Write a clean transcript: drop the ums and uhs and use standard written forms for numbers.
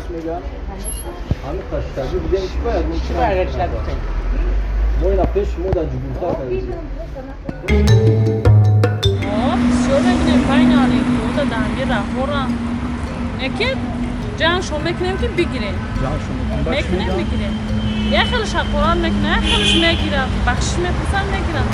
Рост мегӯям, ҳамин қаштагӣ будем, чӣ бояд? Чӣ бояд гуфтем? Мо ина пеш шумо дар ҷугурта кардем. Бисёр мебинем байни алиҳуда даҳанги раҳҳора яке ҷангшон мекунем, ки бигирем. Мекунем, бигирем. Як хелаш ҳақорат мекунад, як хелаш мегирад, бахшиш мепурсад, мегирад.